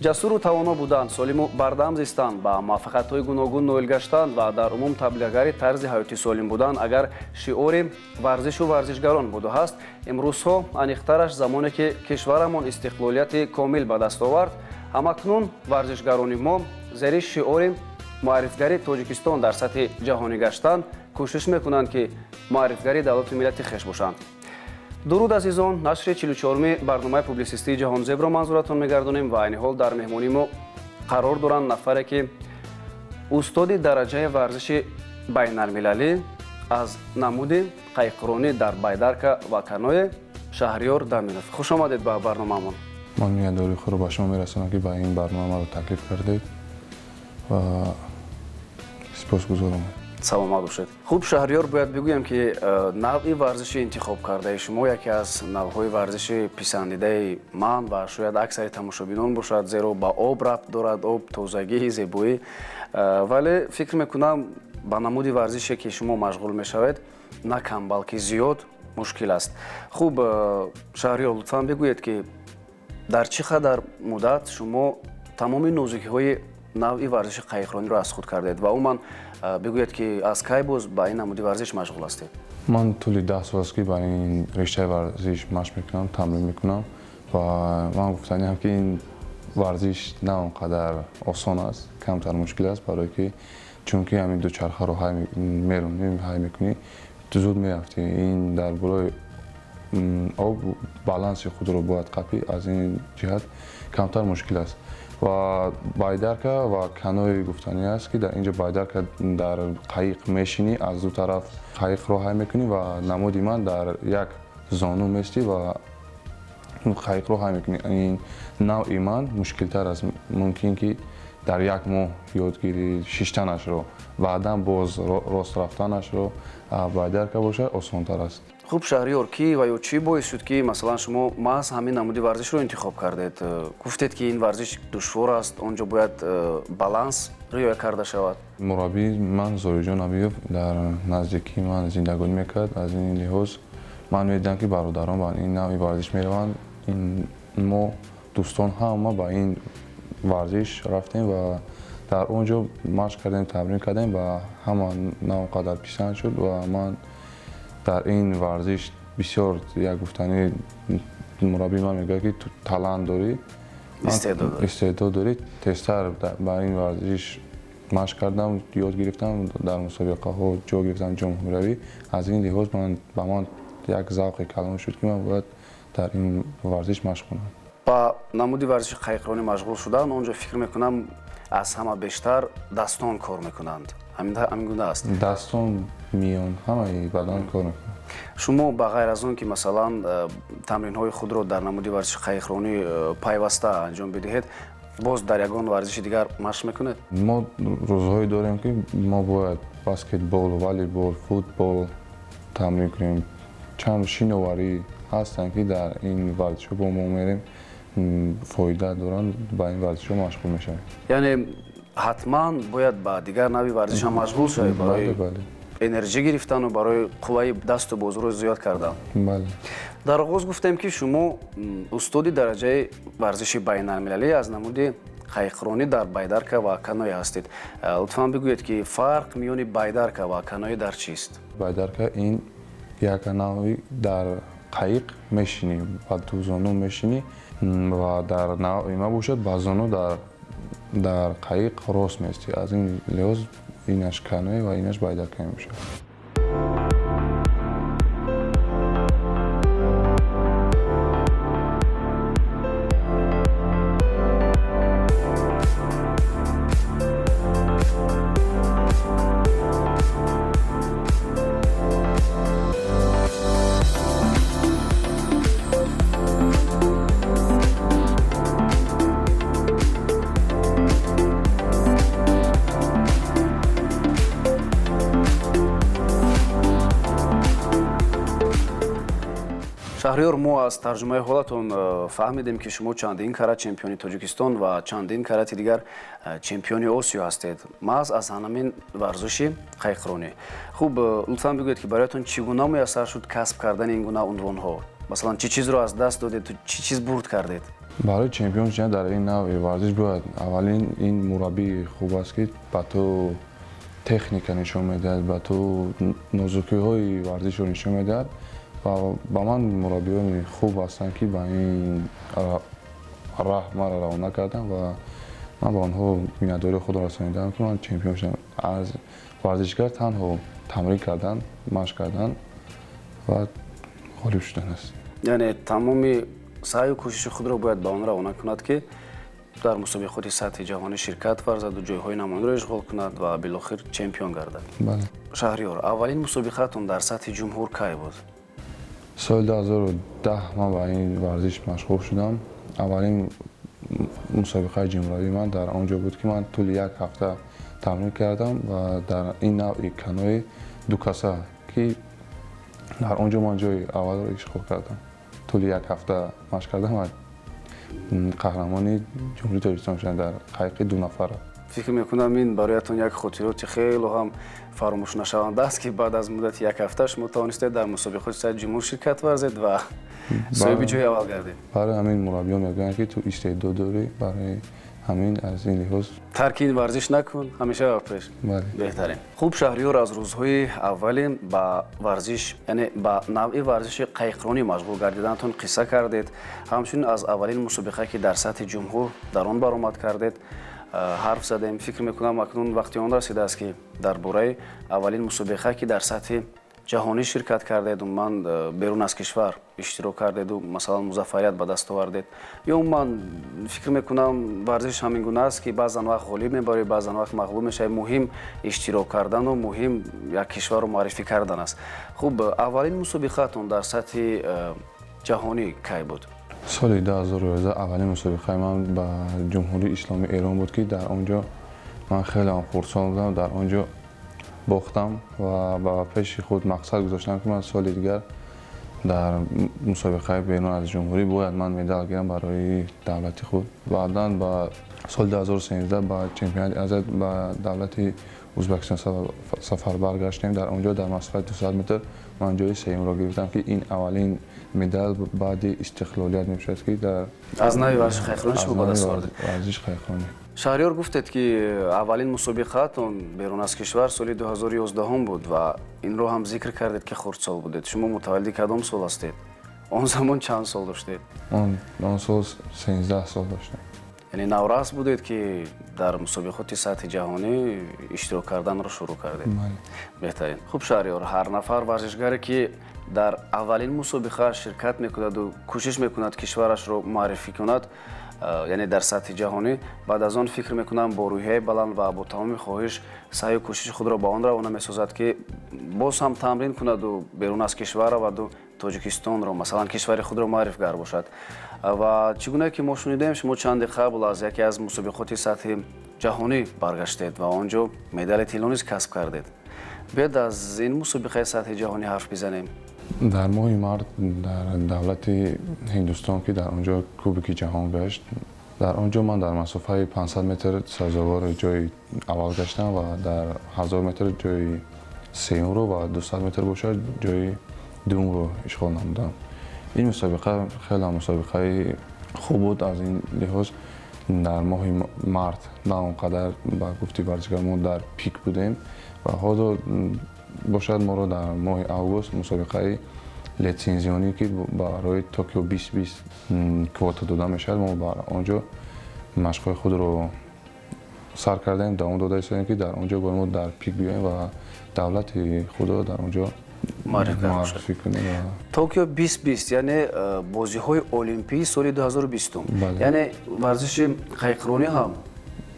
Ҷасуру тавоно будан, солиму бардам зистан, ба муваффақиятҳои гуногун ноил гаштан ва дар умум таблиғгари тарзи ҳаёти солим будан агар шиори варзишу варзишгарон буду ҳаст, имрӯзҳо аниқтараш замоне ки кишварамон истиқлолияти комил ба даст овард, ҳамакнун варзишгарони мо зери шиори муаррифгари Тоҷикистон дар сатҳи ҷаҳонӣ гаштан кӯшиш мекунанд, ки муаррифгари давлату миллати хеш бошанд. Дуруд, азизон, нашри 44-ми барномаи публисистии Ҷаҳонзебро манзуратон мегардонем ва айни ҳол дар меҳмонии мо қарор доранд нафаре, ки устоди дараҷаи варзиши байналмилалӣ аз намуди қайиқронӣ дар байдарка ва каное Шаҳриёр Даминов. Хуш омадед ба барномаамон. Ман миннатдории худро ба шумо мерасонам, ки ба ин барнома маро таклиф кардед ва сипосгузорам. Саломат бошед. Хуб, Шаҳриёр, бояд бигӯям, ки навъи варзиши интихоб кардаи шумо яке аз навъҳои варзиши писандидаи ман ва шояд аксари тамошобинон бошад, зеро ба об рабт дорад, об, тозагӣ, зебоӣ. Вале фикр мекунам, ба намуди варзише ки шумо машғул мешавед, на кам, балки зиёд мушкил аст. Хуб, Шаҳриёр, лутфан бигӯед, ки дар чӣ қадар муддат шумо тамоми нозукиҳои навъи варзиши қайиқрониро аз худ кардед ва умуман бигӯед, ки аз кай боз ба ин намуди варзиш машғул ҳастед? Ман тӯли 10 сол аст, ки ба ин риштаи варзиш машқ мекунам, тамрин мекунам ва ман гуфтаниам, ки ин варзиш на он қадар осон аст, камтар мушкил аст, барое ки чунки ҳамин дучархаро ҳай меронӣ, ҳай мекунӣ, зуд меафтӣ. Ин дар болои об баланси худро бояд қапӣ, аз ин ҷиҳат камтар мушкил аст. Ва байдарка ва канои гуфтанӣ аст, ки дар инҷо байдарка дар қайиқ мешинӣ, аз ду тараф қайиқро ҳай мекунӣ ва намуди ман дар як зону местӣ ва қайиқро ҳай мекунӣ. Ин навъи ман мушкилтар аст, мумкин ки дар як моҳ ёдгирӣ шиштанашро, баъдан боз рост рафтанашро. Байдарка бошад, осонтар аст. Хуб, Шаҳриёр, ки ва ё чӣ боис шуд, ки масалан шумо маҳз ҳамин намуди варзишро интихоб кардед? Гуфтед, ки ин варзиш душвор аст, он ҷо бояд баланс риоя карда шавад. Мураббии ман Зоҳирҷон Абиев дар наздикии ман зиндагонӣ мекард. Аз ин лиҳоз ман медидам, ки бародарон ба ин навъи варзиш мераванд. Ин мо дӯстон ҳама ба ин варзиш рафтем ва дар он ҷо машқ кардем, тамрин кардем ва ҳама на он қадар писанд шуд ва ман дар ин варзиш бисёр, як гуфтанӣ, мураббии ман мегӯяд, ки ту талант дорӣ, истеъдод дорӣ. Тезтар ба ин варзиш машқ кардам, ёд гирифтам, дар мусобиқаҳо ҷо гирифтам ҷумҳуриявӣ. Аз ин лиҳоз ба ман як завқи калон шуд, ки ман бояд дар ин варзиш машқ кунам. Ба намуди варзиши қайиқронӣ машғул шудан, он ҷо фикр мекунам, аз ҳама бештар дастон кор мекунанд. Ҳамин гуна аст? Дастон, миён, ҳамаи бадан кор мекунанд. Шумо ба ғайр аз он ки масалан тамринҳои худро дар намуди варзиши қайиқронӣ пайваста анҷом бидиҳед, боз дар ягон варзиши дигар машқ мекунед? Мо рӯзҳое дорем, ки мо бояд баскетбол, волейбол, футбол тамрин кунем. Чанд шиноварӣ ҳастанд, ки дар ин варзишҳо бо мо мерем, фоида доранд, ба ин варзишҳо машғул мешавем. Яъне ҳатман бояд ба дигар навъи варзиш ҳам машғул шавед барои энержӣ гирифтану барои қувваи дасту бозуро зиёд кардан. Бале. Дар оғоз гуфтем, ки шумо устоди дараҷаи варзиши байналмилалӣ аз намуди қайиқронӣ дар байдарка ва каное ҳастед. Лутфан бигӯед, ки фарқ миёни байдарка ва каное дар чист? Байдарка ин як навъи дар қайиқ мешинӣ, ба ду зону мешинӣ ва дар навъи ма бошад, ба зону дар қайиқ рост меистӣ. Аз ин лиҳоз инаш каное ва инаш байдарка мебошад. Шаҳриёр, мо аз тарҷумаи ҳолатон фаҳмидем, ки шумо чандин карат чемпиони Тоҷикистон ва чандин карати дигар чемпиони Осиё ҳастед, маҳз аз ҳамин варзиши қайиқронӣ. Хуб, лутфан бигӯед, ки бароятон чӣ гуна муяссар шуд касб кардани ин гуна унвонҳо? Масалан, чӣ чизро аз даст додед, чӣ чиз бурд кардед? Барои чемпион шудан дар ин навъи варзиш бояд аввалин ин мураббии хуб аст, ки ба ту техника нишон медиҳад, ба ту нозукиҳои варзишро нишон медиҳад ва ба ман мураббиёни хуб ҳастанд, ки ба ин раҳ маро равона карданд ва ман ба онҳо миннатдории худро расонидам, ки ман чемпион шудам. Аз варзишгар танҳо тамрин кардан, машқ кардан ва ғолиб шудан аст. Яъне тамоми саъю кӯшиши худро бояд ба он равона кунад, ки дар мусобиқоти сатҳи ҷаҳонӣ ширкат варзаду ҷойҳои намоёнро ишғол кунад ва билохир чемпион гардад. Бале. Шаҳриёр, аввалин мусобиқаатон дар сатҳи ҷумҳур кай буд? Соли 2010 ман ба ин варзиш машғул шудам. Аввалин мусобиқаи ҷумҳуриявии ман дар он ҷо буд, ки ман тӯли як ҳафта тамрин кардам ва дар ин навъи канои дукаса, ки дар он ҷо ман ҷои аввалро ишғол кардам. Тӯли як ҳафта машқ кардам ва қаҳрамони Ҷумҳурии Тоҷикистон шудам дар қайиқи дунафара. Фикр мекунам, ин бароятон як хотироти хело ҳам фаромӯшнашаванда аст, ки баъд аз муддати як ҳафта шумо тавонистед дар мусобиқоти сатҳи ҷумҳур ширкат варзед ва соҳиби ҷои аввал гардед. Барои ҳамин мураббиён мегӯянд, ки ту истеъдод дорӣ, барои ҳамин аз ин лиҳоз тарки ин варзиш накун, ҳамеша ба пеш. Бале. Беҳтарин. Хуб, Шаҳриёр, аз рӯзҳои аввали ба варзиш, яъне ба навъи варзиши қайиқронӣ машғул гардиданатон қисса кардед. Ҳамчунин аз аввалин мусобиқа, ки дар сатҳи ҷумҳур дар он баромад кардед, ҳарф задем. Фикр мекунам, акнун вақти он расидааст, ки дар бораи аввалин мусобиқа, ки дар сатҳи ҷаҳонӣ ширкат кардед, умуман берун аз кишвар иштирок кардеду, масалан, музаффарият ба даст овардед. Ё умуман фикр мекунам, варзиш ҳамин гуна аст, ки баъзан вақт ғолиб мебарӣ, баъзан вақт мағлуб мешавӣ. Муҳим иштирок кардану муҳим як кишварро муаррифӣ кардан аст. Хуб, аввалин мусобиқаатон дар сатҳи ҷаҳонӣ кай буд? Соли 2011 аввалин мусобиқаи ман ба Ҷумҳурии Исломии Эрон буд, ки дар он ҷо ман хеле ҳам хурдсол будам, дар он ҷо бохтам ва ба пеши худ мақсад гузоштам, ки ман соли дигар дар мусобиқаи берун аз ҷумҳурӣ бояд ман медал гирам барои давлати худ. Баъдан ба соли 2013 ба чемпионати Азия ба давлати Ӯзбекистон сафарбар гаштем. Дар он ҷо дар масофаи 200 метр ман ҷои сеюмро гирифтам, ки ин аввалин медал баъди истиқлолият мешавад, ки дар аз нави варзиши қайиқронӣ шумо ба даст овардед. Варзиши қайиқронӣ. Шаҳриёр, гуфтед, ки аввалин мусобиқаатон берун аз кишвар соли 2011 буд ва инро ҳам зикр кардед, ки хурдсол будед. Шумо мутаваллиди кадом сол ҳастед? Он замон чанд сол доштед? Он сол 13 сол доштам. Яъне наврас будед, ки дар мусобиқоти сатҳи ҷаҳонӣ иштирок карданро шурӯъ кардед. Беҳтарин. Хуб, Шаҳриёр, ҳар нафар варзишгаре, ки дар аввалин мусобиқа ширкат мекунаду кӯшиш мекунад кишварашро муаррифӣ кунад, яъне дар сатҳи ҷаҳонӣ, баъд аз он, фикр мекунам, бо рӯҳияи баланд ва бо тамоми хоҳиш саъю кӯшиши худро ба он равона месозад, ки боз ҳам тамрин кунаду берун аз кишвар раваду Тоҷикистонро, масалан, кишвари худро муаррифгар бошад. Ва чӣ гуна ки мо шунидем, шумо чанде қабл аз яке аз мусобиқоти сатҳи ҷаҳонӣ баргаштед ва он ҷо медали тилло низ касб кардед. Биёед, аз ин мусобиқаи сатҳи ҷаҳонӣ ҳарф бизанем. Дар моҳи март дар давлати Ҳиндустон, ки дар он ҷо Кубики ҷаҳон гашт, дар он ҷо ман дар масофаи 500 метр сазовори ҷои аввал гаштам ва дар 1000 метр ҷои сеюмро ва 200 метр бошад ҷои дуюмро ишғол намудам. Ин мусобиқа хеле мусобиқаи хуб буд. Аз ин лиҳоз дар моҳи март на он қадар, ба гуфти варзишгар, мо дар пик будем ва ҳозир бошад моро дар моҳи август мусобиқаи литсензионӣ, ки барои Токио 2020 квота дода мешавад, мо бар он ҷо машқҳои худро сар кардаем, давом дода истодем, ки дар он ҷо бояд мо дар пик биёем ва давлати худро дар он ҷо муаррифӣ кунем. Токио 2020, яъне бозиҳои олимпии соли 2020. Яъне варзиши қайиқронӣ ҳам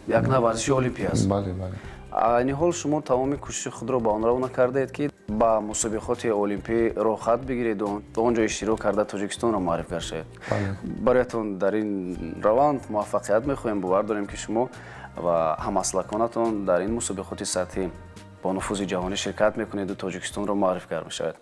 як нав варзиши олимпӣ аст. Бале, бале. Айни ҳол шумо тамоми кӯшиши худро ба он равона кардаед, ки ба мусобиқоти олимпӣ роҳхат бигиреду он ҷо иштирок карда Тоҷикистонро муарриф гардед. Бароятон дар ин раванд муваффақият мехоҳем. Бовар дорем, ки шумо ва ҳамаслаконатон дар ин мусобиқоти сатҳи бо нуфузи ҷаҳонӣ ширкат мекунеду Тоҷикистонро муаррифгар мешавед.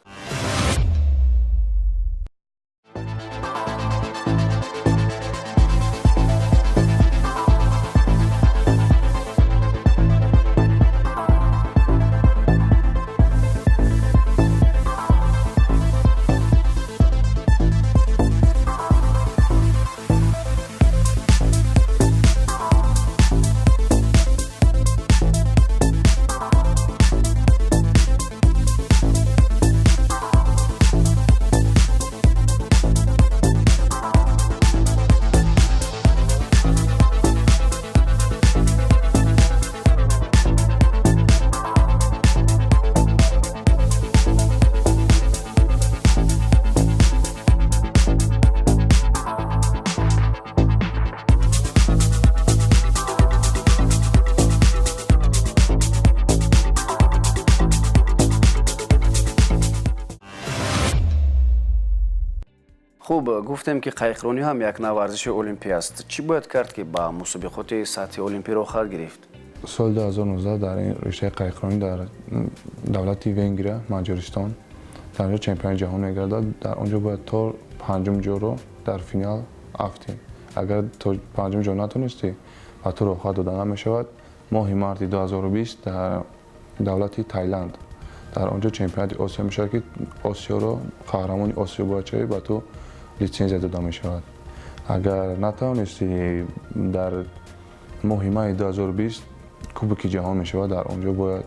Хуб, гуфтем, ки қайиқронӣ ҳам як нав варзиши олимпӣ аст. Чӣ бояд кард, ки ба мусобиқоти сатҳи олимпӣ роҳхат гирифт? Соли 2019 дар ин риштаи қайиқронӣ дар давлати Венгрия, Маҷористон, дар онҷо чемпионати ҷаҳон мегардад. Дар он ҷо бояд то панҷум ҷоро дар финал афтӣ. Агар то панҷум ҷо натонистӣ, ба ту роҳхат дода намешавад. Моҳи марти 2020 дар давлати Таиланд, дар он ҷо чемпионати Осиё мешавад, ки Осиёро қаҳрамони Осиё бояд шавӣ, ба ту литсензия дода мешавад. Агар натавонистӣ, дар моҳи майи 2020 Кубоки ҷаҳон мешавад. Дар он ҷо бояд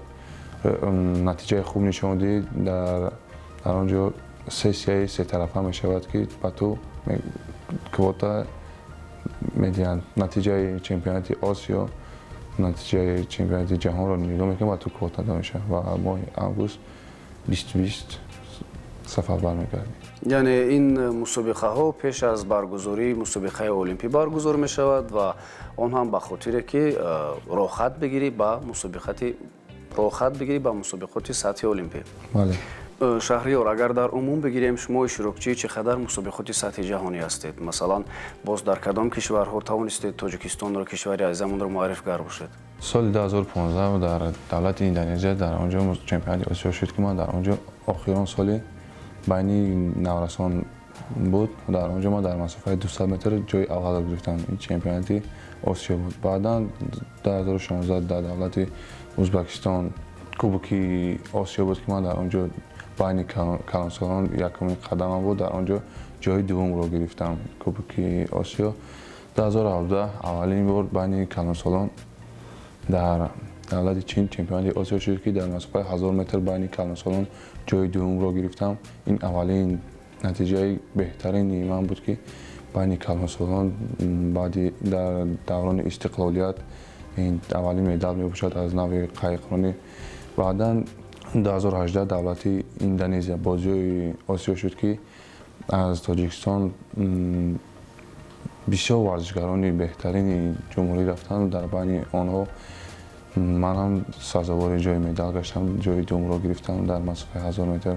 натиҷаи хуб нишон диҳӣ. Дар он ҷо сессияи сетарафа мешавад, ки ба ту квота медиҳанд. Натиҷаи чемпионати Осиё, натиҷаи чемпионати ҷаҳонро нигоҳ мекунанд, ба ту квота дода мешавад ва моҳи август 2020 сафарбар мегардӣ. Яъне ин мусобиқаҳо пеш аз баргузории мусобиқаи олимпӣ баргузор мешавад ва он ҳам ба хотире, ки роҳхат бигирӣ ба мусобиқоти сатҳи олимпӣ. Бале. Шаҳриёр, агар дар умум бигирем, шумо иштирокчии чӣ қадар мусобиқоти сатҳи ҷаҳонӣ ҳастед? Масалан, боз дар кадом кишварҳо тавонистед Тоҷикистонро, кишвари азизамонро муаррифгар бошед? Соли 2015 дар давлати Индонезия, дар он ҷо чемпионати Осиё шуд, ки ман дар он ҷо охирон соли байни наврасон буд. Дар он ҷо ман дар масофаи 200 метр ҷои аввалро гирифтам. Ин чемпионати Осиё буд. Баъдан 2016 дар давлати Ӯзбекистон Кубоки Осиё буд, ки ман дар он ҷо байни калонсолон якумин қадамам буд, дар он ҷо ҷои дуввумро гирифтам, Кубоки Осиё. 2017 аввалин бор байни калонсолон дар давлати Чин чемпионати Осиё шуд, ки дар масофаи 1000 метр байни калонсолон ҷои дуввумро гирифтам. Ин аввалин натиҷаи беҳтарини ман буд, ки байни калонсолон баъди дар даврони истиқлолият ин аввалин медал мебошад аз нави қайиқронӣ. Баъдан 2018 давлати Индонезия бозиҳои Осиё шуд, ки аз Тоҷикистон бисёр варзишгарони беҳтарини ҷумҳурӣ рафтанд. Дар байни онҳо ман ҳам сазовори ҷои медал гаштам, ҷои дуввумро гирифтам дар масофаи 1000 метр.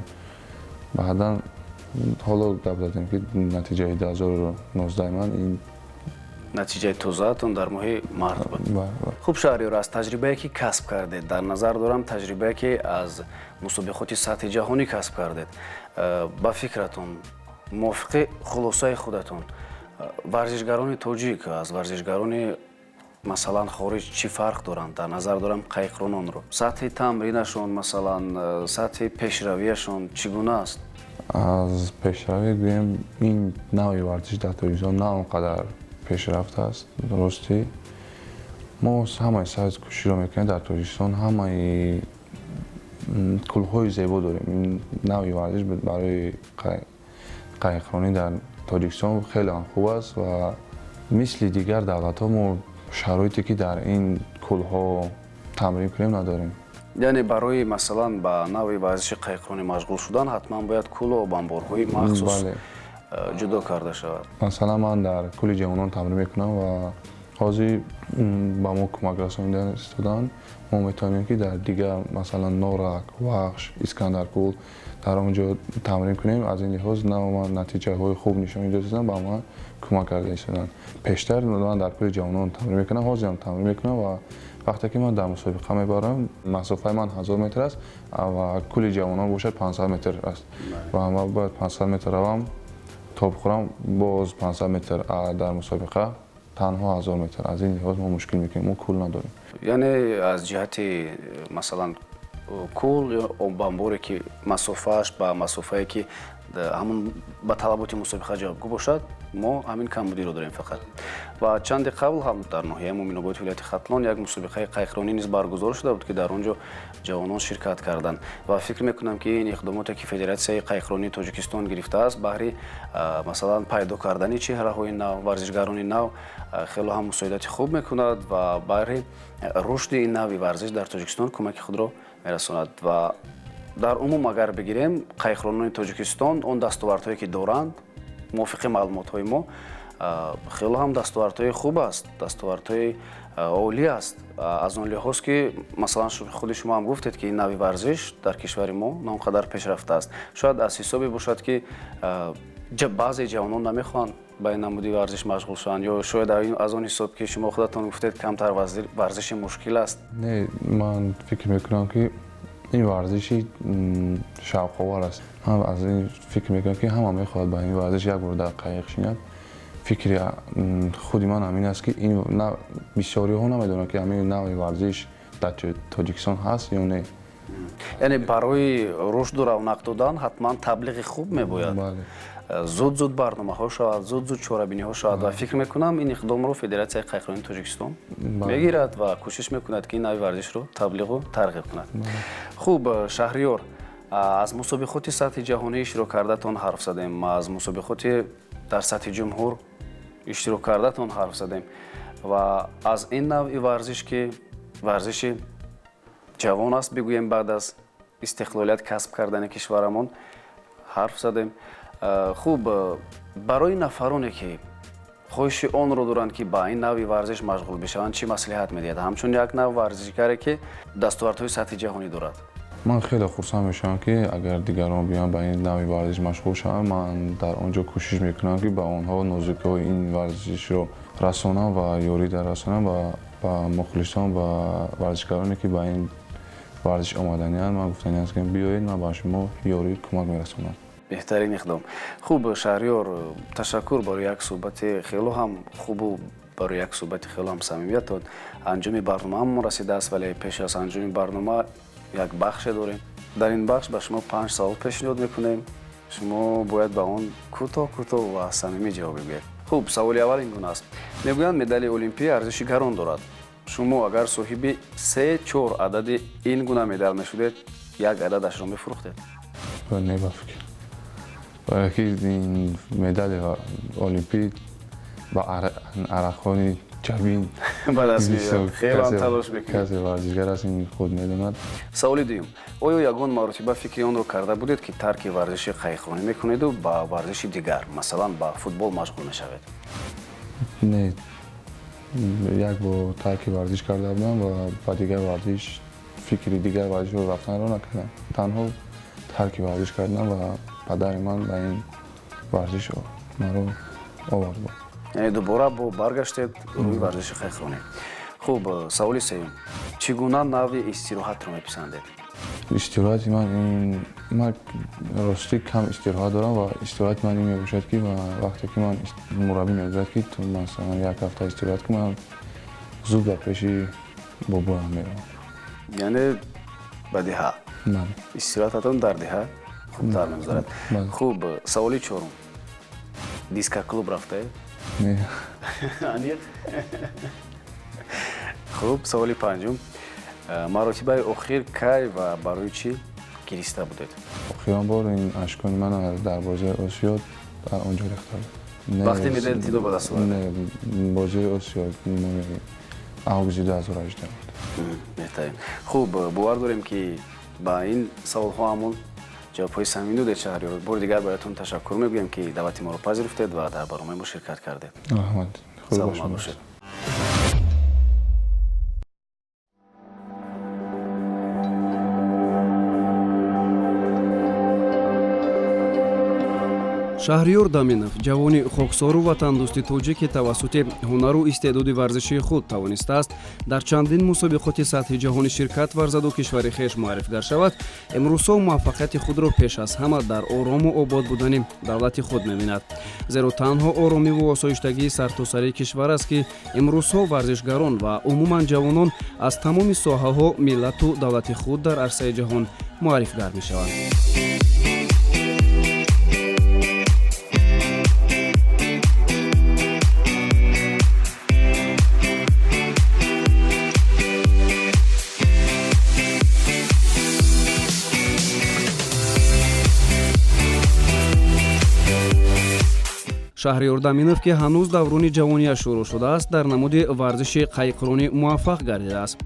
Баъдан ҳоло гап задем, ки натиҷаи 2019 ман ин. Натиҷаи тозаатон дар моҳи март буд. Хуб, Шаҳриёр, аз таҷрибае, ки касб кардед, дар назар дорам таҷрибае, ки аз мусобиқоти сатҳи ҷаҳонӣ касб кардед, ба фикратон, мувофиқи хулосаи худатон, варзишгарони тоҷик аз варзишгарони, масалан, хориҷ чӣ фарқ доранд? Дар назар дорам қайиқрононро. Сатҳи тамринашон, масалан, сатҳи пешравиашон чӣ гуна аст? Аз пешравӣ гӯем, ин навъи варзиш дар Тоҷикистон на он қадар пешрафт аст. Ростӣ, мо ҳамаи саъй кӯшишро мекунем. Дар Тоҷикистон ҳамаи кӯлҳои зебо дорем. Ин навъи варзиш барои қайиқронӣ дар Тоҷикистон хеле ҳам хуб аст ва мисли дигар давлатҳо мо шароите, ки дар ин кӯлҳо тамрин кунем, надорем. Яъне барои, масалан, ба навъи варзиши қайиқронӣ машғул шудан ҳатман бояд кӯлу обанборҳои махсус ҷудо карда шавад. Масалан, ман дар кӯли ҷавонон тамрин мекунам ва ҳозир ба мо кӯмак расонида истоданд. Мо метавонем, ки дар дигар, масалан, Норак, Вахш, Искандаркӯл, дар он ҷо тамрин кунем. Аз ин лиҳоз на ман натиҷаҳои хуб нишон додастам, ба ман кӯмак карда истоданд. Пештар ман дар кӯли ҷавонон тамрин мекунам, ҳозир ҳам тамрин мекунам ва вақте ки ман дар мусобиқа мебарам, масофаи ман 1000 метр аст ва кӯли ҷавонон бошад 500 метр аст ва ман бояд 500 метр равам, тоб хӯрам, боз 500 метр. Дар мусобиқа танҳо 1000 метр. Аз ин лиҳоз мо мушкил мекунем, мо кӯл надорем. Яъне аз ҷиҳати, масалан, кӯл ё обанборе, ки масофааш ба масофае, ки ҳамун ба талаботи мусобиқа ҷавобгӯ бошад, мо ҳамин камбудиро дорем фақат. Ва чанде қабл ҳам дар ноҳияи Муъминободи вилояти Хатлон як мусобиқаи қайиқронӣ низ баргузор шуда буд, ки дар он ҷо ҷавонон ширкат карданд. Ва фикр мекунам, ки ин иқдомоте, ки Федератсияи қайиқронии Тоҷикистон гирифтааст баҳри, масалан, пайдо кардани чеҳраҳои нав, варзишгарони нав, хело ҳам мусоидати хуб мекунад ва баҳри рушди ин навъи варзиш дар Тоҷикистон кӯмаки худро мерасонад. Ва дар умум агар бигирем, қайиқронони Тоҷикистон он дастовардҳое, ки доранд, мувофиқи маълумотҳои мо, хело ҳам дастовардҳои хуб аст, дастовардҳои олӣ аст, аз он лиҳоз, ки, масалан, худи шумо ҳам гуфтед, ки ин навъи варзиш дар кишвари мо на он қадар пешрафта аст. Шояд аз ҳисобе бошад, ки Баъзе ҷавонон намехоҳанд ба ин намуди варзиш машғул шаванд, ё шояд аз он ҳисоб, ки шумо худатон гуфтед, камтар варзиши мушкил аст. Не, ман фикр мекунам, ки ин варзиши шавқовар аст. Ман аз ин фикр мекунам, ки ҳама мехоҳад ба ин варзиш як бор дар қайиқ шинад. Фикри худи ман ҳамин аст, ки ин бисёриҳо намедонанд, ки ҳамин навъи варзиш дар Тоҷикистон ҳаст ё не. Яъне барои рушду равнақ додан ҳатман таблиғи хуб мебояд, зуд зуд барномаҳо шавад, зуд зуд чорабиниҳо шавад. Ва фикр мекунам, ин иқдомро Федератсияи қайиқронии Тоҷикистон мегирад ва кӯшиш мекунад, ки ин нави варзишро таблиғу тарғиб кунад. Хуб, Шаҳриёр, аз мусобиқоти сатҳи ҷаҳонӣ иштирок кардатон ҳарф задем, аз мусобиқоти дар сатҳи ҷумҳур иштирок кардатон ҳарф задем ва аз ин навъи варзиш, ки варзиши ҷавон аст, бигӯем, баъд аз истиқлолият касб кардани кишварамон ҳарф задем. Хуб, барои нафароне, ки хоҳиши онро доранд, ки ба ин навъи варзиш машғул бишаванд, чӣ маслиҳат медиҳад, ҳамчун як нав варзишгаре, ки дастовардҳои сатҳи ҷаҳонӣ дорад? Ман хеле хурсанд мешавам, ки агар дигарон биёянд, ба ин навъи варзиш машғул шаванд. Ман дар он ҷо кӯшиш мекунам, ки ба онҳо нозукиҳои ин варзишро расонам ва ёрӣ расонам ва ба мухлисон ва варзишгароне, ки ба ин варзиш омаданианд, ман гуфтаниам, ки биёед, ман ба шумо ёрӣ кӯмак мерасонам. Беҳтарин иқдом. Хуб, Шаҳриёр, ташаккур барои як суҳбати хело ҳам хубу барои як суҳбати хело ҳам самимият. Анҷоми барномаамон расидааст, вале пеш аз анҷоми барнома як бахше дорем. Дар ин бахш ба шумо панҷ савол пешниҳод мекунем, шумо бояд ба он кӯтоҳ кӯтоҳ ва самимӣ ҷавоб бигӯед. Хуб, саволи аввал ин гуна аст. Мегӯянд, медали олимпӣ арзиши гарон дорад. Шумо агар соҳиби се чор адади ин гуна медал мешудед, як ададашро мефурӯхтед? Не, ба фикр, барои ки ин медали олимпӣ ба арақхони ҷабин ба даст меояд, хеле талош мекунед. Касе варзишгар аст, ин худ медонад. Саволи дуюм: оё ягон маротиба фикри онро карда будед, ки тарки варзиши қайиқронӣ мекунеду ба варзиши дигар, масалан, ба футбол машғул мешавед? Не, як бор тарки варзиш карда будам ва ба дигар варзиш фикри дигар варзишро рафтанро накардам. Танҳо тарки варзиш кардам ва падари ман ба ин варзиш маро овард. Яъне дубора бо баргаштед рӯи варзиши қайиқронӣ. Хуб, саволи сеюм: чӣ гуна навъи истироҳатро меписандед? Истироҳати ман ин, ман ростӣ кам истироҳат дорам ва истироҳати ман ин мебошад, ки вақте ки ман мураббӣ мегӯяд, ки ту масалан як ҳафта истироҳат кун, ман зуд ба пеши бобоям меравам. Яъне ба деҳа? Бале. Истироҳататон дар деҳа хубтар мегузарад. Хуб, саволи чорум: дискоклуб рафтаед? Не. Аниқ. Хуб, саволи панҷум: маротибаи охир кай ва барои чӣ гириста будед? Охирон бор ин ашкони ман дар бозиҳои Осиё дар он ҷо рехта буд. Вақте медали тилло ба даст овард? Не, бозиҳои Осиё моҳи августи 2018 буд. Беҳтарин. Хуб, бовар дорем, ки ба ин саволҳо ҳамон ҷавобҳои самимӣ додед. Шаҳриёр, бори дигар бароятон ташаккур мегӯем, ки даъвати моро пазируфтед ва дар барномаи мо ширкат кардед. Раҳмат. Саломат бошед. Шаҳриёр Даминов, ҷавони хоксору ватандӯсти тоҷик, ки тавассути ҳунару истеъдоди варзишии худ тавонистааст дар чандин мусобиқоти сатҳи ҷаҳонӣ ширкат варзаду кишвари хеш муаррифгар шавад, имрӯзҳо муваффақияти худро пеш аз ҳама дар орому обод будани давлати худ мебинад, зеро танҳо оромиву осоиштагии сартосарии кишвар аст, ки имрӯзҳо варзишгарон ва умуман ҷавонон аз тамоми соҳаҳо миллату давлати худ дар арсаи ҷаҳон муаррифгар мешаванд. Шаҳриёр Даминов, ки ҳанӯз даврони ҷавонияш шурӯъ шудааст, дар намуди варзиши қайиқронӣ муваффақ гардидааст.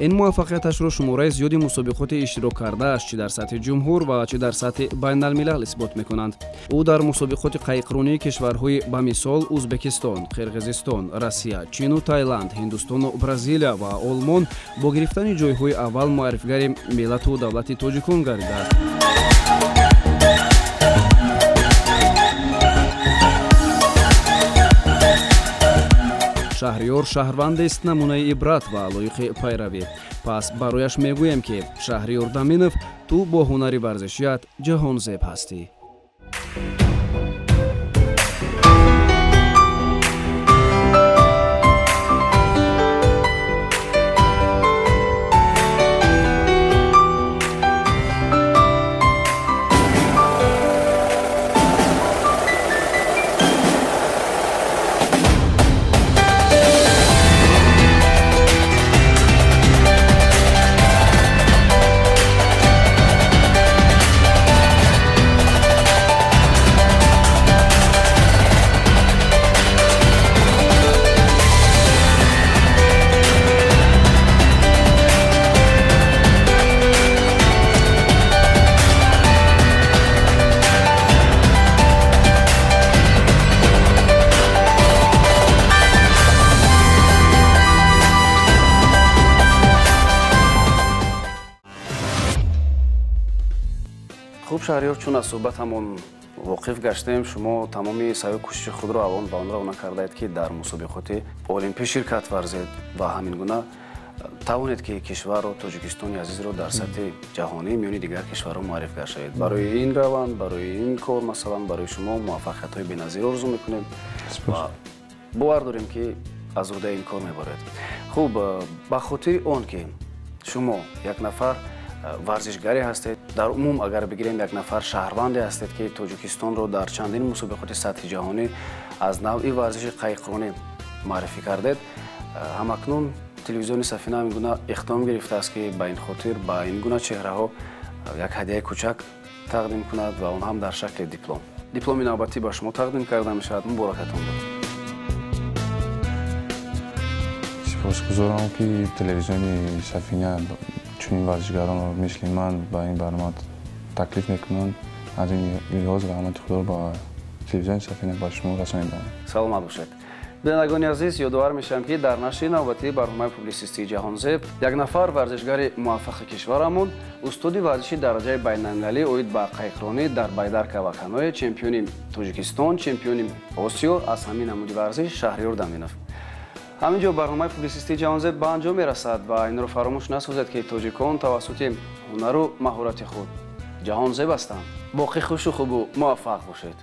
Ин муваффақияташро шумораи зиёди мусобиқоти иштирок кардааш, чӣ дар сатҳи ҷумҳур ва чӣ дар сатҳи байналмилал, исбот мекунанд. Ӯ дар мусобиқоти қайиқронии кишварҳои, ба мисол, Ӯзбекистон, Қирғизистон, Россия, Чину Тайланд, Ҳиндустону Бразилия ва Олмон бо гирифтани ҷойҳои аввал муаррифгари миллату давлати тоҷикон гардидааст. Шаҳриёр шаҳрвандест намунаи ибрат ва лоиқи пайравӣ. Пас барояш мегӯем, ки Шаҳриёр Даминов, ту бо ҳунари варзишият ҷаҳонзеб ҳастӣ. Хуб, Шаҳриёр, чун аз суҳбатамон воқиф гаштем, шумо тамоми саъю кӯшиши худро аввал ба он равона кардаед, ки дар мусобиқоти олимпӣ ширкат варзед ва ҳамин гуна тавонед, ки кишварро, Тоҷикистони азизро дар сатҳи ҷаҳонӣ миёни дигар кишварҳо муарриф гардшавед. Барои ин раванд, барои ин кор, масалан, барои шумо муваффақиятҳои беназир орзу мекунем ва бовар дорем, ки аз уҳдаи ин кор мебароед. Хуб, ба хотири он ки шумо як нафар варзишгаре ҳастед, дар умум агар бигирем, як нафар шаҳрванде ҳастед, ки Тоҷикистонро дар чандин мусобиқоти сатҳи ҷаҳонӣ аз навъи варзиши қайиқронӣ муаррифӣ кардед, ҳамакнун телевизиони Сафина ҳамин гуна иқдом гирифтааст, ки ба ин хотир ба ин гуна чеҳраҳо як ҳадияи кӯчак тақдим кунад ва он ҳам дар шакли диплом. Дипломи навбатӣ ба шумо тақдим карда мешавад. Муборакатон бод. Сипосгузорам, ки телевизиони Сафина чунин варзишгаронро мисли ман ба ин барнома таклиф мекунанд. Аз ин лиҳоз раҳмати худоро ба телевизиони Сафина, ба шумо расонидам. Саломат бошед. Бинандагони азиз, ёдовар мешавам, ки дар нашри навбатии барномаи публисистии Ҷаҳонзеб як нафар варзишгари муваффақи кишварамон, устоди варзиши дараҷаи байналмилалӣ оид ба қайиқронӣ дар байдарка ва каноэ, чемпиони Тоҷикистон, чемпиони Осиё аз ҳамин намуди варзиш Шаҳриёр Даминов. Ҳамин ҷо барномаи публисистии Ҷаҳонзеб ба анҷом мерасад ва инро фаромӯш насозед, ки тоҷикон тавассути ҳунару маҳорати худ ҷаҳонзеб ҳастанд. Боқӣ хушу хубу муваффақ бошед.